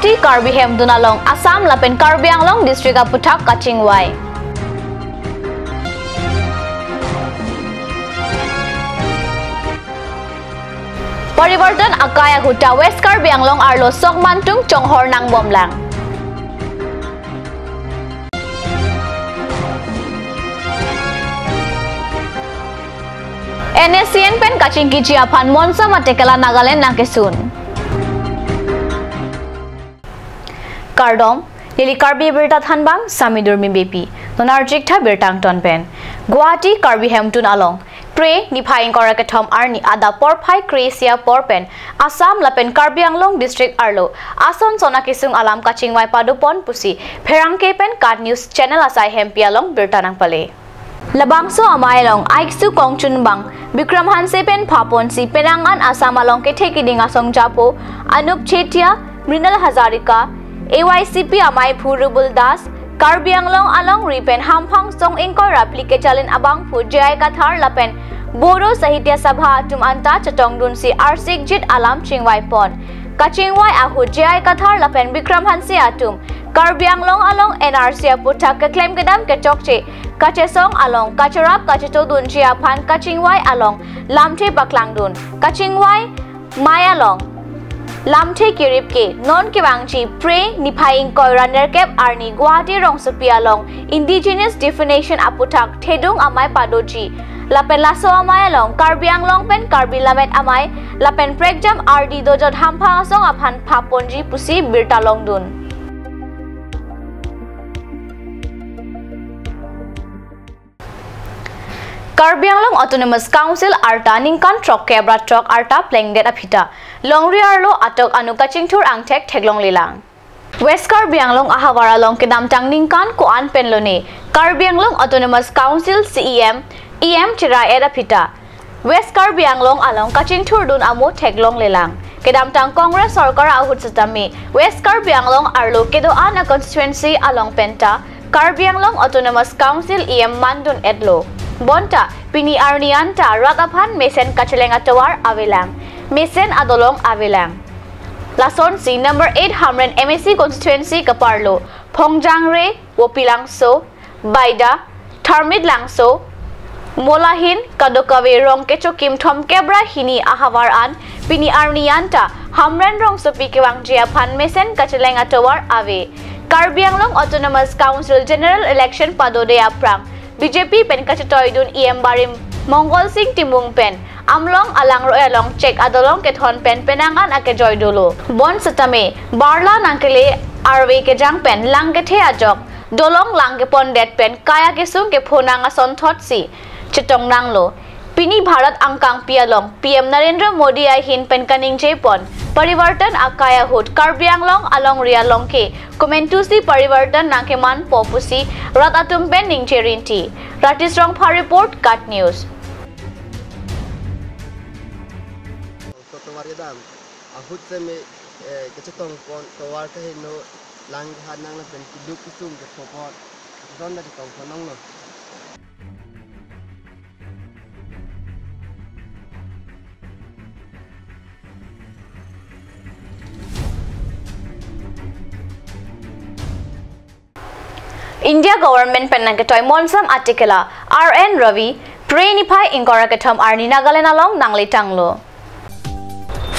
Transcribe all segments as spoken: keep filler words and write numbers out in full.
Ti Karbi Hemtun along Assam lapen Karbi Anglong district aputhak kachingvai. Parivartan akai ahut ta West Karbi Anglong arlo sok mantung chonghor nangbomlang. N S C N pen kachingkiji aphan Monsam Atekela Nagaland nangkesun. Kardom, neli Karbi Birta thanbang Sami Durmi Beypi. Non arjik tha birta angton pen. Guwahati Karbi Hemtun along Phre niphai ingkoi ra kethom arni adap porphai kre-isi apor pen Assam lapen Karbi Anglong district arlo ason son akesung alam kachingvai padopon pusi pherangke pen KAT News channel asai hempi along birta nangpale. Labangso amei along Aiksu Kongchunbang Bikram Hanse pen phaponsi penang an Assam along kethe kiding asong japo Anup Chetia, Mrinal Hazarika, A Y C P amei phu Rubul Das, Karbi Anglong alongri pen hamphang song ingkoi ra phli kechalin abangphu J I Kathar lapen Bodo Sahitya Sabha atum anta chetongdunsi arsikjit alam chingvaipon. Kachingvai ahut J I Kathar lapen Bikram Hanse atum Karbi Anglong along N R C aputhak keklem kedam kechokche kachesong along kacherap kachetodunji aphan kachingvai along lamthe paklangdun. Kachingvai mei along lamthe kirip ke non kevangji Phre niphai ingkoi ra nerkep arni Guwahati rongsopi along indigenous definition aputhak thedung amei padoji. Lapen laso amei along Karbi Anglong pen Karbi Lammet Amei lapen prekjam ardi dojot hamphang asong aphan phaponji pusi birta longdun. Karbi Anglong Autonomous Council arta ningkan throkkep ra throk arta plengdet aphi ta longri arlo atok anu kachingthur angthek theklonglelang. West Karbi Anglong ahavar along kedamtang ningkan ko-an pen lone Karbi Anglong Autonomous Council C E M, E M chera-et aphi ta West Karbi Anglong along kachingthurdun amo theklonglelang. Kedamtang Congress sorkar ahut setame West Karbi Anglong arlo kedo-an a constituency along penta Karbi Anglong Autonomous Council E M mandun-etlo. Bonta pini arni anta rat aphan mesen kacheleng atovar avelang, mesen adolong avelang. Lasonsi number eight Hamren M A C constituency kaparlo Phongjangre, Wopilangso, Baida, Tharmit Langso, Molahin, kadokave rong kechokim thomkep ra hini ahavar an pini arni anta Hamren rongsopi kevangji aphan mesen kacheleng atovar ave. Karbi Anglong Autonomous Council General Election padode aphrang B J P pen kachetoidun E M barim Mongol Sing Timung pen Amlong alangroi along chek adolong kethon pen penang an akejoi dolo. Bonsetame barla nangkele arve kejang pen lang kethe ajok dolong lang kepondet pen kai akesung kephonang asonthotsi chetongnanglo. Pini Bharat angkangpi along P M Narendra Modi ahin pen kaningjepon parivartan akai ahut Karbi Anglong alongri along ke komantusi parivartan nangkemanpo pusi rat atum pen ningje rinti. Ratis Rongphar report, KAT News. Tovar kedam ahut seme, eh, kechetongpon tovar keheno lang kehanang lapen keduk kesung kephopon. Jon na chetongpon nanglo. India government pen nangketoi Monsam Atekela R N Ravi Phre niphai ingkoi ra kethom arni Nagaland along nangletanglo.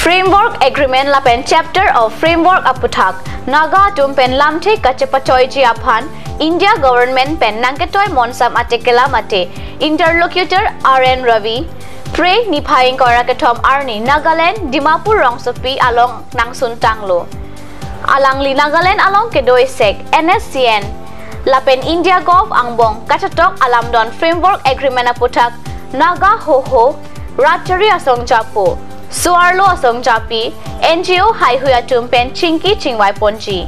Framework Agreement lapen Chapter of Framework aputhak Naga atum pen lamthe kachepachoiji aphan India government pen nangketoi Monsam Atekela mate interlocutor R N Ravi Phre niphai ingkoi ra kethom arni Nagaland Dimapur rongsopi along nangsuntanglo. Alangli Nagaland along kedo isek N S C N lapen India Gov angbong kachetok alamdon Framework Agreement aputhak Naga Hoho, Ratchari asong japo, so-arlo asong japi, N G O haihui atum pen chingki chingvaiponji.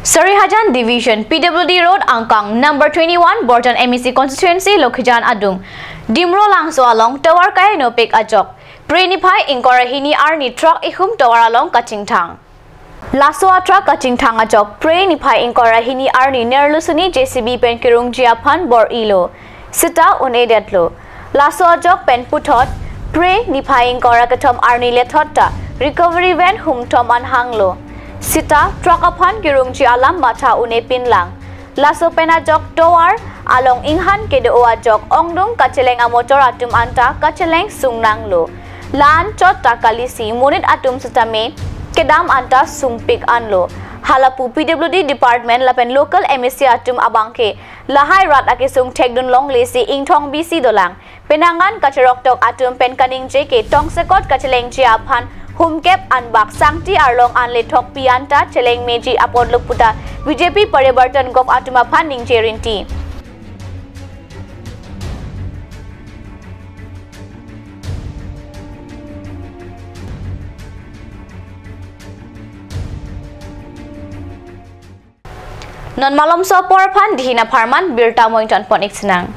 Sarihajan Division, P W D Road angkang number twenty-one, Borjan M A C constituency, Lokhijan adung Dimro Langso along tovar kahenopik ajok Phre niphai ingkoi ra hini arni truck ihum tovar along kachingthang. Laso a truck kachingthang ajok Phre niphai ingkoi ra hini arni nerlusuni J C B pen kerungji aphan bor-ilo. Seta un-edetlo. Laso ajok pen puthot Phre niphai ingkoi ra kethom arni lethot ta recovery van humthom an hanglo. Sita truck aphan kerungji alam matha un-e pinlang. Laso pen ajok tovar along inghan kedo-o ajok ongdung kacheleng amotor atum anta kacheleng sungnanglo. La-an chot ta kalisi monit atum sitame kedam anta sungpik anlo. Halapu P W D department lapen local M A C atum abangke lahai rat akesung thekdun longlesi ingthong bisi dolang. Penang an kacheroktok atum pen kaningje ke tongsekot kachelengji aphan humkep anbak sangti arlong an lethokpi anta cheleng meji apotlo puta B J P Paribartan Govt atum aphan ningje rinti. Non malomso apor aphan dihin apharman birta mointon pon-ik sinang.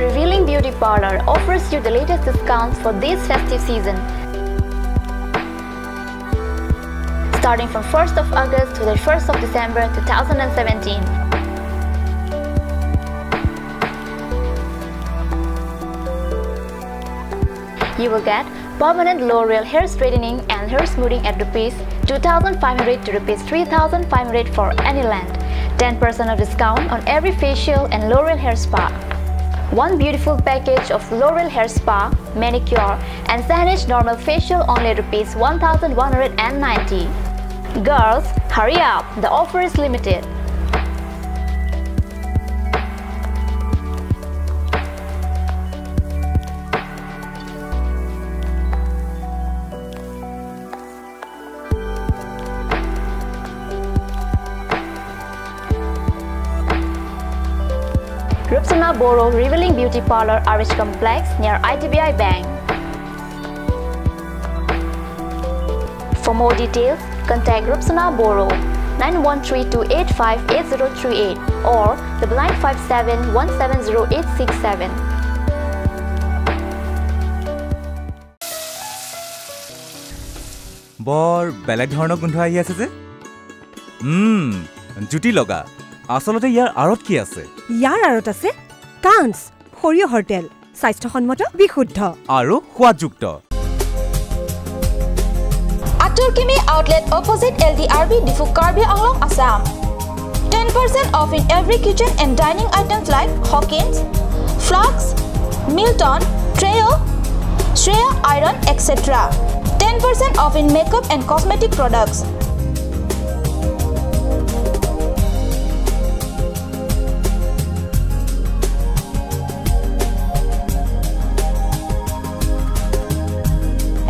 Revealing Beauty Parlor offers you the latest discounts for this festive season. Starting from first of August to the first of December two thousand and seventeen. You will get permanent L'Oreal hair straightening and hair smoothing at rupees two thousand five hundred to rupees three thousand five hundred for any length. Ten percent of discount on every facial and L'Oreal hair spa. One beautiful package of L'Oreal hair spa, manicure, and Saneesh normal facial only rupees one thousand one hundred and ninety. Girls, hurry up! The offer is limited. Rupsona Boro Revealing Beauty Parlor, R H Complex, near I D B I Bank. For more details, contact Rupsona Boro, nine one three two eight five eight zero three eight or double nine five seven one seven zero eight six seven. বৰ বেলেগ ধৰণৰ গোন্ধ আহি আছে যে। উম, জুতি লগা। আচলতে ইয়াৰ আঁৰত কি আছে? ইয়াৰ আঁৰত আছে কাঞ্চ সৰিয়হৰ তেল, স্বাস্থ্যসন্মত, বিশুদ্ধ। আৰু সোৱাদযুক্ত। Atur Kimi Outlet, opposite L D R B, Diphu, Karbi Anglong, Assam. Ten percent off in every kitchen and dining items like Hawkins, Flask, Milton, Trio, Shreya Iron, et cetera. Ten percent off in makeup and cosmetic products.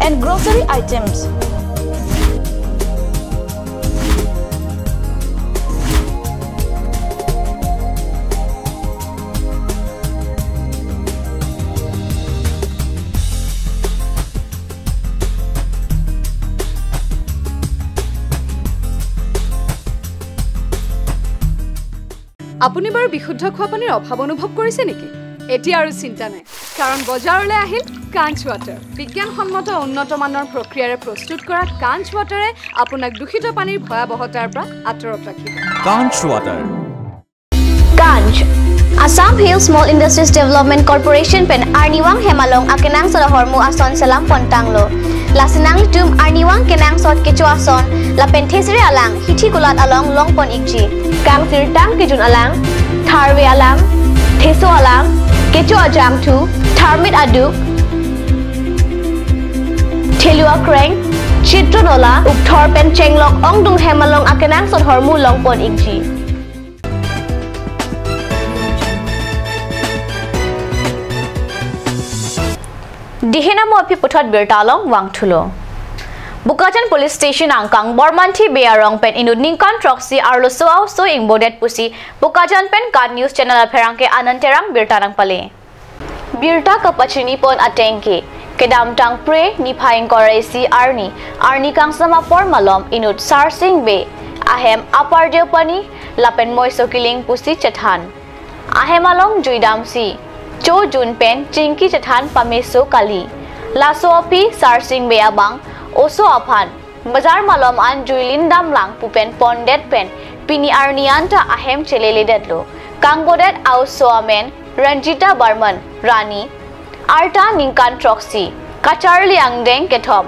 And grocery items. আপুনি বাৰু বিশুদ্ধ খোৱা পানীৰ অভাৱ অনুভৱ কৰিছে নেকি? এতিয়া আৰু চিন্তা নাই, কাৰণ বজাৰলৈ আহিল কাঞ্চ ৱাটাৰ। বিজ্ঞানসন্মত উন্নত মানৰ প্ৰক্ৰিয়াৰে প্ৰস্তুত কৰা কাঞ্চ ৱাটাৰে আপোনাক দূষিত পানীৰ ভয়াৱহতাৰ পৰা আঁতৰত ৰাখিব। কাঞ্চ water. Kanch, Assam Hill Small Industries Development Corporation pen arnivang hem along akenangsot ahormu ason selam pontanglo. Lasi nanglitum arnivang kenangsot kecho ason lapen thesere alang hithi kulat along longpon-ikji. Kangsirtang kejun alang, tharve alang, theso alang, kecho ajangthu, tharmit aduk, thelu akreng, chitro nola, ukthor pen chenglok ongdung hem along akenangsot ahormu longpon-ikji. Dihin amo aphi puthot birta along vangthulo. Bokajan Police Station angkang Bormanthi Bey arong pen inut ningkan throksi arloso a-oso ingbodet pusi Bokajan pen KAT News Channel apherangke Anand Terang birta nangpale. Birta kapachini pon ateng ke, kedamtang Phre niphai ingkoi ra isi arni, arni kangsam apor malom inut Sarsing Bey ahem Upper Deopani lapen Moiso Kiling pusi chethan. Ahem along jui damsi, cho jun pen chingki chethan pameso kali. Laso aphi Sarsing Bey abang oso aphan bajar malom an jui lin damlang pu pen pondet pen Pini arni anta ahem cheleledetlo. Kangbodet a-oso amen Ranjita Barman, Rani, arta ningkan throksi, kacharli angdeng kethom,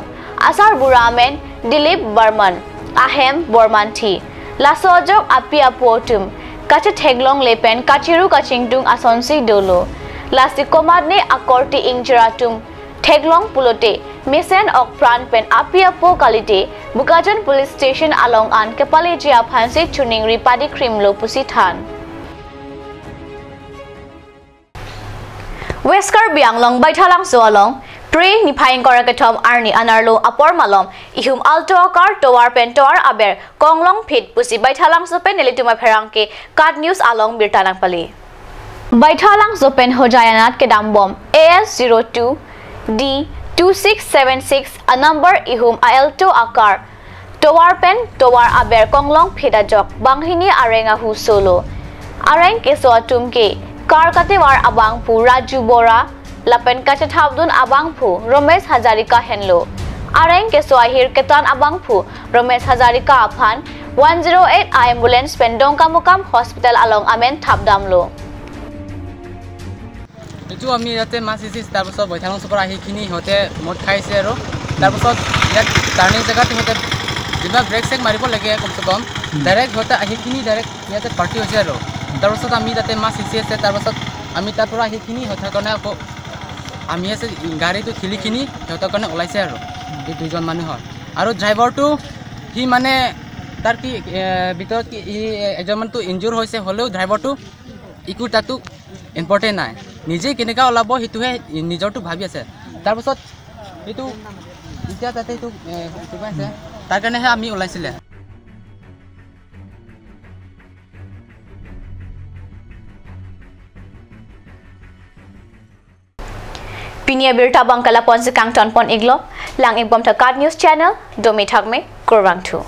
asarbura amen Dilip Barman, ahem Bormanthi. Laso ajok api apo atum kachetheklongle pen kachiru kachingtung asonsi dolo. Lasi komatne akorte ingjir atum theklong pulote mesen ok pran pen api apo kalite Bokajan Police Station along an kepaleji aphansi chuningri padikrimlo pusi than. West Karbi Anglong Baithalangso along Phre niphai ingkoi ra kethom arni anerlo apor malom ihum Alto a-car tovar pen tovar aber konglong phit pusi Baithalangso pen nelitum apherangke KAT News along birta nangpali. Baithalangso pen Hojai anat kedambom A S zero two D two six seven six a-number ihum a-Alto a-car tovar pen tovar aber konglong phit ajok banghini areng ahu solo. Areng keso atum ke car katovar abangphu Raju Bora lapen kachethapdun abangphu Romesh Hazarika henlo. Areng keso ahir ketan abangphu Romesh Hazarika aphan one zero eight a-ambulance pen Dongkamukam Hospital along amen thapdamlo. এইটো আমি ইয়াতে মাছ সিঁচিছে, তাৰপাছত বৈঠালং চুকৰ আহি কিনি সিহঁতে মদ খাইছে আৰু তাৰপাছত ইয়াত টাৰ্ণিং জেগাত সিহঁতে যিমান ব্ৰেক চেক মাৰিব লাগে কমচে কম, ডাইৰেক্ট সিহঁতে আহি কিনি ডাইৰেক্ট ইয়াতে পাৰ্টি হৈছে আৰু তাৰপাছত আমি তাতে মাছ সিঁচি আছে। তাৰপাছত আমি তাৰ পৰা আহি কিনি সিহঁতৰ কাৰণে আকৌ আমি আছে গাড়ীটো ঠেলি কিনি সিহঁতৰ কাৰণে ওলাইছে আৰু এই দুইজন মানুহ হয়। আৰু ড্ৰাইভাৰটো সি মানে তাৰ কি এ, ভিতৰত কি সি এজনমানটো ইনজুৰ হৈছে, হ'লেও ড্ৰাইভাৰটো একো তাতো ইম্পৰ্টেণ্ট নাই, নিজে কেনেকা ওলাব সেইটোহে নিজৰটো ভাবি আছে। তাৰপাছত এইটো এতিয়া তাতে এইটো এ, কিবা আছে, তাৰ কাৰণেহে আমি ওলাইছিলে। Pini abirta abang ke lapu-ansi kangtonpon iklo, lang-ikbom tha KAT News Channel, domi thakme, kurvangthu.